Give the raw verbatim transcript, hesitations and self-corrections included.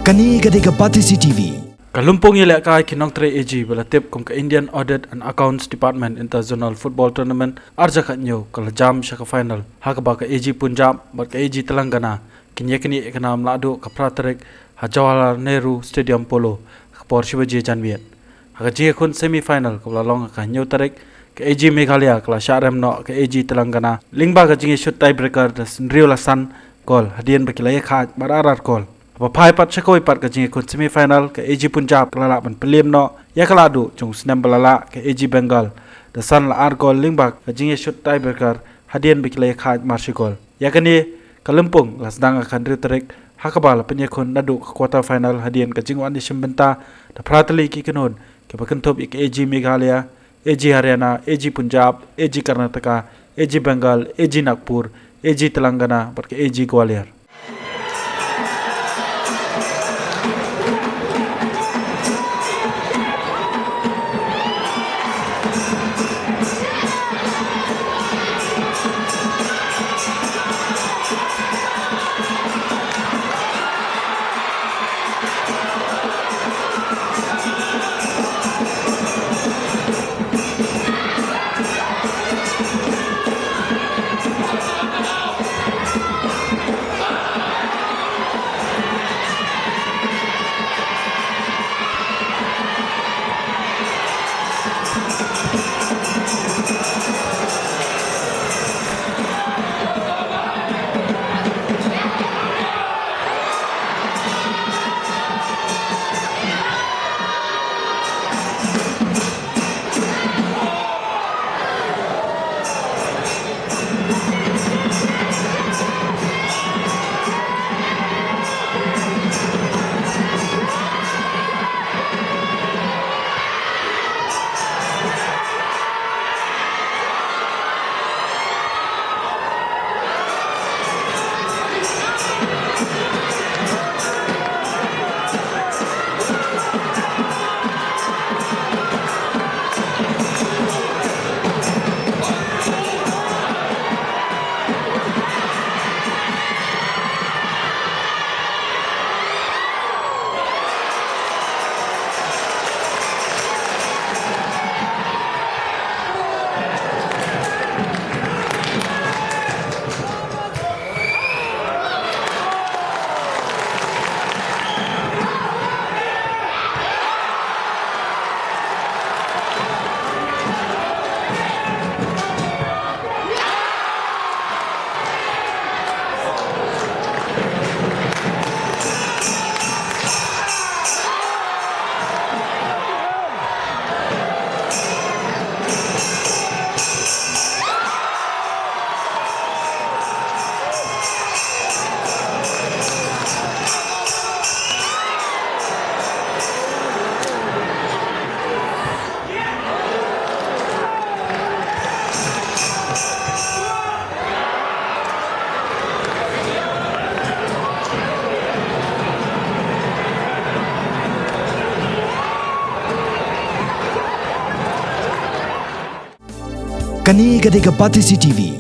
Kane ka dei ka Batesi T V. Ka lympung ïalehkai ki nongtrei A G ba la tip kum ka Indian Audit and Accounts Department Inter-Zonal Football Tournament arhajar khathynñiew ka la jam sha ka final, ha kaba ka A G Punjab bad ka A G Telangana kin ïaknieh ïa ka nam lahduh ka phra tarik ha Jawaharlal Nehru Stadium Polo ha ka por shi baje janmiet. Ha ka jingïakhun semi final kaba la long ha ka hynñiew tarik, ka A G Meghalaya ka la shah rem noh ka A G Telangana lyngba ka jingïashut tiebreaker da hynriew la san gol hadien ba ki la ïakhaid mar ar ar gol. Haba phai pat sha kawei pat ka jingïakhun semi final, ka A G Punjab ka la lah ban pynliem noh ïa ka lahduh jong u snem ba la lah ka A G Bengal da san la ar gol lyngba ka jingïashut tiebreaker hadien ba ki la ïakhaid mar shi gol. Ïa kane ka lympung la sdang ha ka hynriew tarik ha kaba la pynïakhun naduh ka quarter final hadien ka jingwan ïashim bynta da phra tylli ki kynhun kiba kynthup ïa ka A G Meghalaya, A G Haryana, A G Punjab, A G Karnataka, A G Bengal, A G Nagpur, A G Telangana bad ka A G Gwalior. Kane ka dei ka Batesi T V.